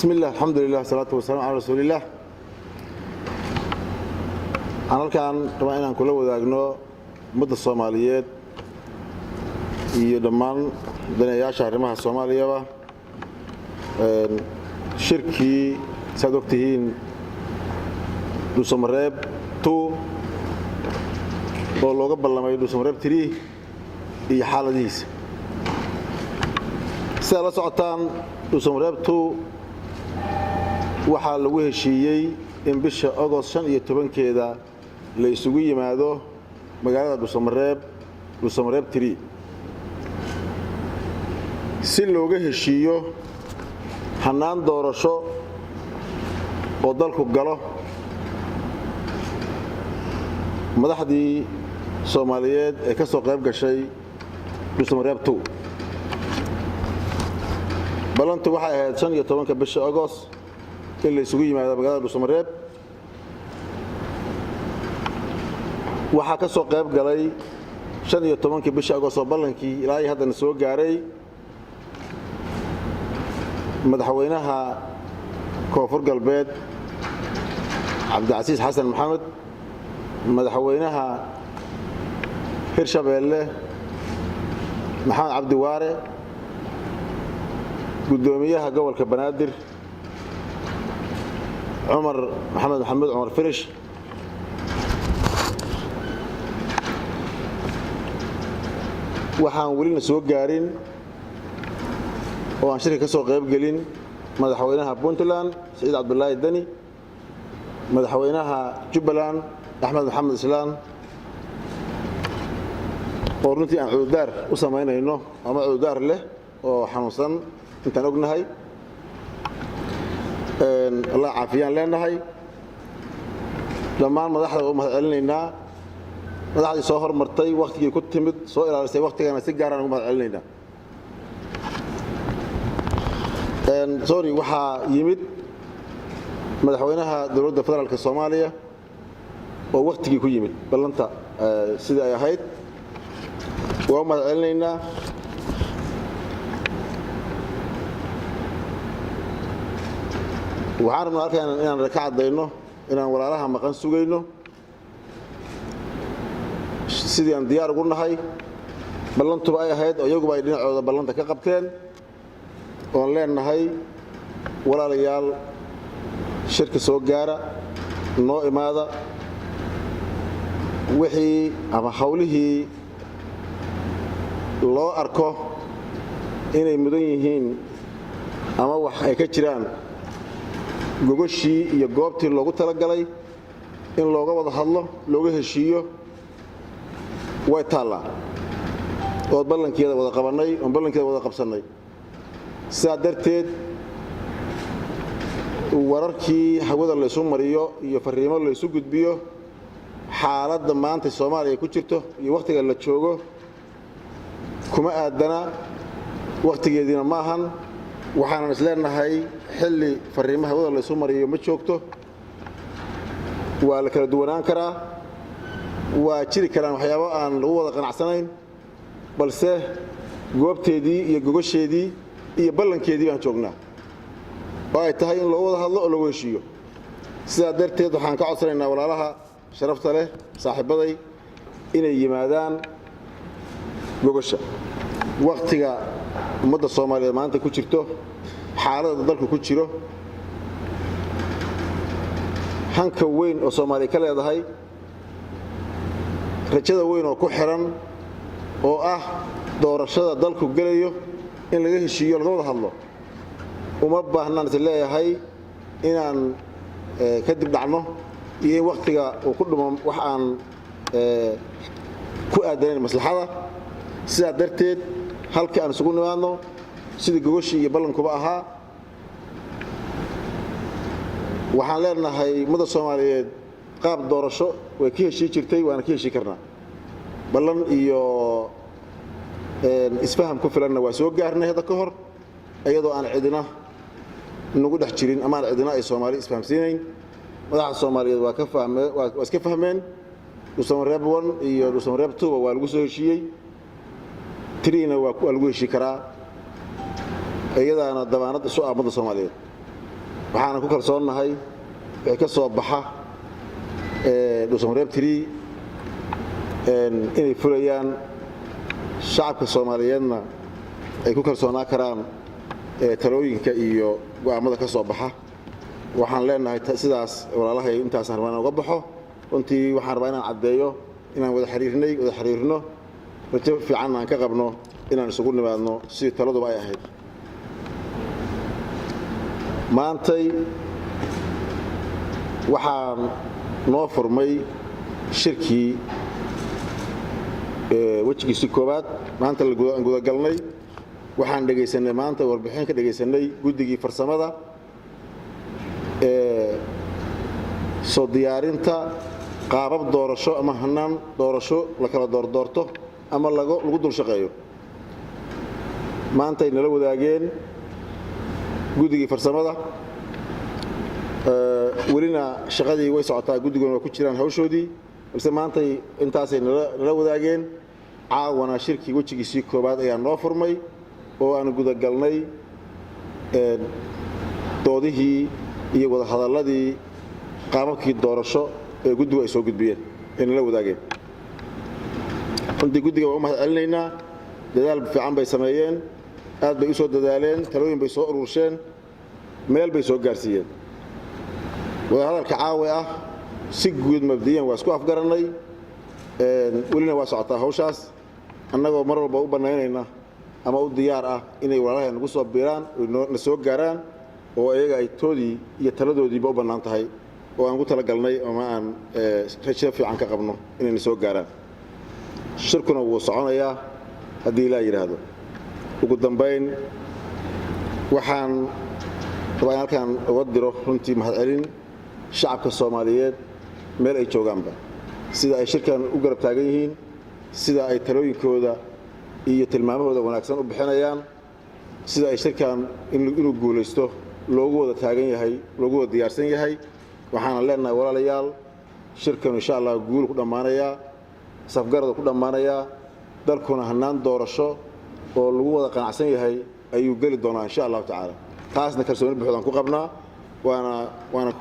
Bismi illah, alxamdulilah, salaatu wasalaam calaa rasuuliillah. Waxaan halkaan rabaa inaan kula wadaagno ummadda Soomaaliyeed iyo dhammaan daneeyaasha arrimaha Soomaaliyaba shirkii, saad og tihiin, Dhuusamareeb 2 oo looga ballamay Dhuusamareeb 3 iyo xaaladihiisa. Sidaad la socotaan, Dhuusamareeb 2 waxaa lagu heshiiyey in bisha Ogost 15-keeda la isugu yimaado magaalada Dhuusamareeb, Dhuusamareeb 3, si looga heshiiyo hannaan doorasho oo dalku galo. Madaxdii Soomaaliyeed ee ka soo qayb gashay Dhuusamareeb 2, ballantu waxay ahayd 15-ka bisha Agost in la isugu yimaado magaalada Dhuusamareeb. Waxaa ka soo qayb galay 15-kii bisha Agost oo ballankii ilaa iyo haddana soo gaaray madaxweynaha Koonfur Galbeed, Cabdicasiis Xasan Maxamed, madaxweynaha Hirshabeelle, Maxamed Cabdi Waare, guddoomiyaha gobolka Banaadir, Cumar Maxamed Maxamuud, Cumar Firish, waxaan welina soo gaarin oo aan shirka ka soo qayb gelin madaxweynaha Puntland, Siciid Cabdulaahi Deni, madaxweynaha Jubbaland, Axmed Maxamed Islaan, oo runtii aan cudurdaar u samaynayno ama cudurdaar leh oo xanuunsan intaan ognahay. Allah caafiyaan leenahay. Dhammaan madaxda waa u mahad celinaynaa. Madaxdii soo hormartay, wakhtigii ku timid, soo ilaalisay wakhtigana, si gaaraan ugu mahad celinaynaa. Sorry, waxaa yimid madaxweynaha dowladda federaalka Soomaaliya oo wakhtigii ku yimid ballanta sidii ay ahayd. Waa u mahad celinaynaa. Waxaan rabnaa halkaan inaan ka caddayno inaan walaalaha maqan sugayno, sidii aan diyaar ugu nahay ballantuba ay ahayd, oo iyaguba ay dhinacooda ballanta ka qabteen, oon leenahay: walaalayaal, shirka soo gaara, noo imaada. Wixii ama hawlihii loo arko inay mudan yihiin ama wax ay ka jiraan, gogoshii iyo goobtii loogu talagalay in looga wada hadlo, looga heshiiyo, way taallaa, ood ballankeeda wada qabannay, oon ballankeeda wada qabsannay. Sidaa darteed, wararkii hawada laysu mariyo iyo farriimo laysu gudbiyo, xaaladda maanta Soomaaliya ku jirto iyo wakhtiga la joogo kuma aadana, wakhtigeediina ma ahan. Waxaanan isleenahay xilli farriimo hawada laysu mariyo ma joogto. Waa la kala duwanaan karaa, waa jiri karaan waxyaabo aan lagu wada qanacsanayn, balse goobteedii iyo gogosheedii iyo ballankeedii baan joognaa oo ay tahay in loogu wada hadlo oo loogu heshiiyo. Sidaa darteed, waxaan ka codsanaynaa walaalaha sharafta leh, saaxiibbaday, inay yimaadaan gogosha. Wakhtiga ummadda Soomaaliyeed maanta ku jirto, xaaladda dalku ku jiro, hanka weyn oo Soomaaliya ka leedahay, rajada weyn oo ku xiran oo ah doorashada dalku gelayo in laga heshiiyo, laga wada hadlo, uma baahnaan is leeyahay inaan kadib dhacno iyo in wakhtiga uu ku dhumo wax aan ku aadanayn maslaxada. Sidaa darteed, halkii aan isugu nimaadno sidii gogoshii iyo ballankuba ahaa. Waxaan leenahay ummadda Soomaaliyeed qaab doorasho way ka heshii jirtay, waana ka heshii karnaa. Ballan iyo isfaham ku filanna waa soo gaarnay hadda ka hor, iyadoo aan cidina nagu dhex jirin ama aan cidina ay Soomaali isfahamsiinayn. Madaxda Soomaaliyeed waa ka fahme, waa iska fahmeen. Dhuusamareeb 1 iyo Dhuusamareeb 2 waa lagu soo heshiiyey, 3-na waa lagu heshii karaa, iyadaana dabaanad isu ah ummadda Soomaaliyeed. Waxaanan ku kalsoonnahay wixii ka soo baxa Dhuusamareeb 3 inay fulayaan, shacabka Soomaaliyeedna ay ku kalsoonaa karaan talooyinka iyo go'aammada ka soo baxa. Waxaan leenahay sidaas walaalahay, intaasaan rabaa inaan uga baxo. Runtii waxaan rabaa inaan caddeeyo inaan wada xiriirnay, wada xiriirno, rajo fiicanna aan ka qabno inaan isugu nimaadno sidii taladuba ay ahayd. Maantay waxaan noo furmay shirkii wejigiisii koowaad. Maanta la gudagalnay, waxaan dhegaysanay maanta warbixin ka dhegaysanay guddigii farsamada ee soo diyaarinta qaabab doorasho ama hanaan doorasho la kala doordoorto ama lagu dul shaqeeyo. Maantay nala wadaageen guddigii farsamada. Welina shaqadii way socotaa, guddiguna waa ku jiraan hawshoodii, balse maantay intaasay nala wadaageen. Caawana shirkii wejigiisii koowaad ayaa noo furmay oo aan gudagalnay doodihii iyo wadahadalladii qaababkii doorasho ee guddigu ay soo gudbiyeen ay nala wadaageen. Runtii guddiga waan u mahad celinaynaa, dadaal fiican bay sameeyeen, aad bay u soo dadaaleen, talooyin bay soo urursheen, meel bay soo gaarsiiyeen. Wadahadalka caawi ah si guud mabdiyan waa isku afgarannay, welina waa socotaa hawshaas, annagoo mar walba u bannaynayna ama u diyaar ah inay walaalahay nagu soo biiraan oy na soo gaaraan, oo iyaga ay toodii iyo taladoodiiba u bannaan tahay, oo aan ugu talagalnay ama aan rajo fiican ka qabno inay na soo gaaraan. Shirkuna wuu soconayaa haddii ilaa yidhaahdo. Ugu dambayn, waxaan rabaa in halkaan uga diro runtii mahadcelin shacabka Soomaaliyeed meel ay joogaanba, sida ay shirkan u garab taagan yihiin, sida ay talooyinkooda iyo tilmaamahooda wanaagsan u bixinayaan, sida ay shirkan inuu guulaysto loogu wada taagan yahay, loogu wada diyaarsan yahay. Waxaana leenahay, walaalayaal, shirkanu insha Allah guul ku dhammaanayaa, safgaradu ku dhammaanayaa, dalkuna hannaan doorasho oo lagu wada qanacsan yahay ayuu geli doonaa insha Allahu tacaala. Taasna kalsooni buuxdaan ku qabnaa, waana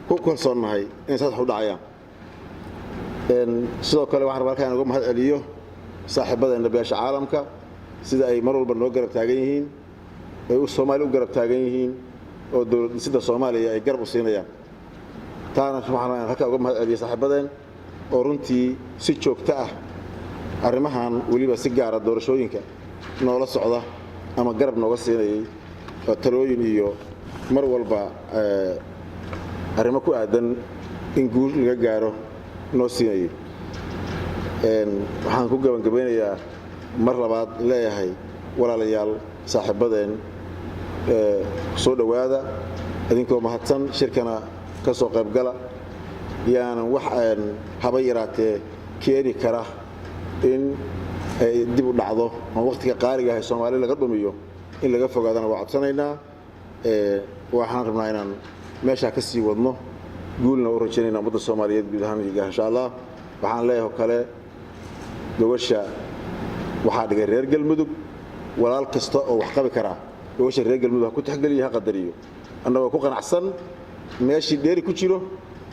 ku kalsoonnahay inay saas wax u dhacayaan. Sidoo kale waxaan rabaa halkaan uga mahad celiyo saaxiibadeenna beesha caalamka, sida ay mar walba noo garab taagan yihiin, ay Soomaaliya u garab taagan yihiin, oo dowlad dhisida Soomaaliya ay garab u siinayaan. Taana waxaan halkaa uga mahad celiyo saaxiibadeen oo runtii si joogto ah arrimahan, weliba si gaara doorashooyinka, noola socda ama garab nooga siinayay oo talooyin iyo mar walba arrimo ku aadan in guul laga gaaro noo siinayay. Waxaan ku gabangabeynayaa, mar labaad leeyahay, walaalayaal, saaxiibadeen, soo dhowaada idinkoo mahadsan, shirkana ka soo qaybgala. Yaanan wax haba yaraatee keeni kara in ay dib u dhacdo ama waqtiga qaaliga ah ee Soomaali laga dhumiyo in laga fogaadana waa codsanaynaa. Waxaan rabnaa inaan meeshaa ka sii wadno, guulna u rajaynayna ummadda Soomaaliyeed guud ahaan iyo insha Allah. Waxaan leeyahay oo kale, gogosha waxaa dhigay reer Galmudug. Walaal kasta oo wax qabi karaa gogosha reer Galmudug ha ku tixgeliyo, ha qadariyo, annagoo ku qanacsan meeshii dheeri ku jiro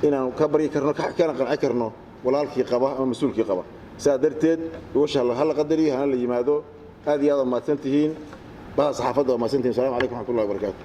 inaan ka baryi karno kana qanci karno walaalkii qaba ama mas-uulkii qaba. Sidaa darteed gogosha ha la qadariyo, hana la yimaado. Aad iyo aad waa mahadsan tihiin, baha saxaafadda waa mahadsan tihiin. Assalamu calaykum waxmatullahi wabarakaatu.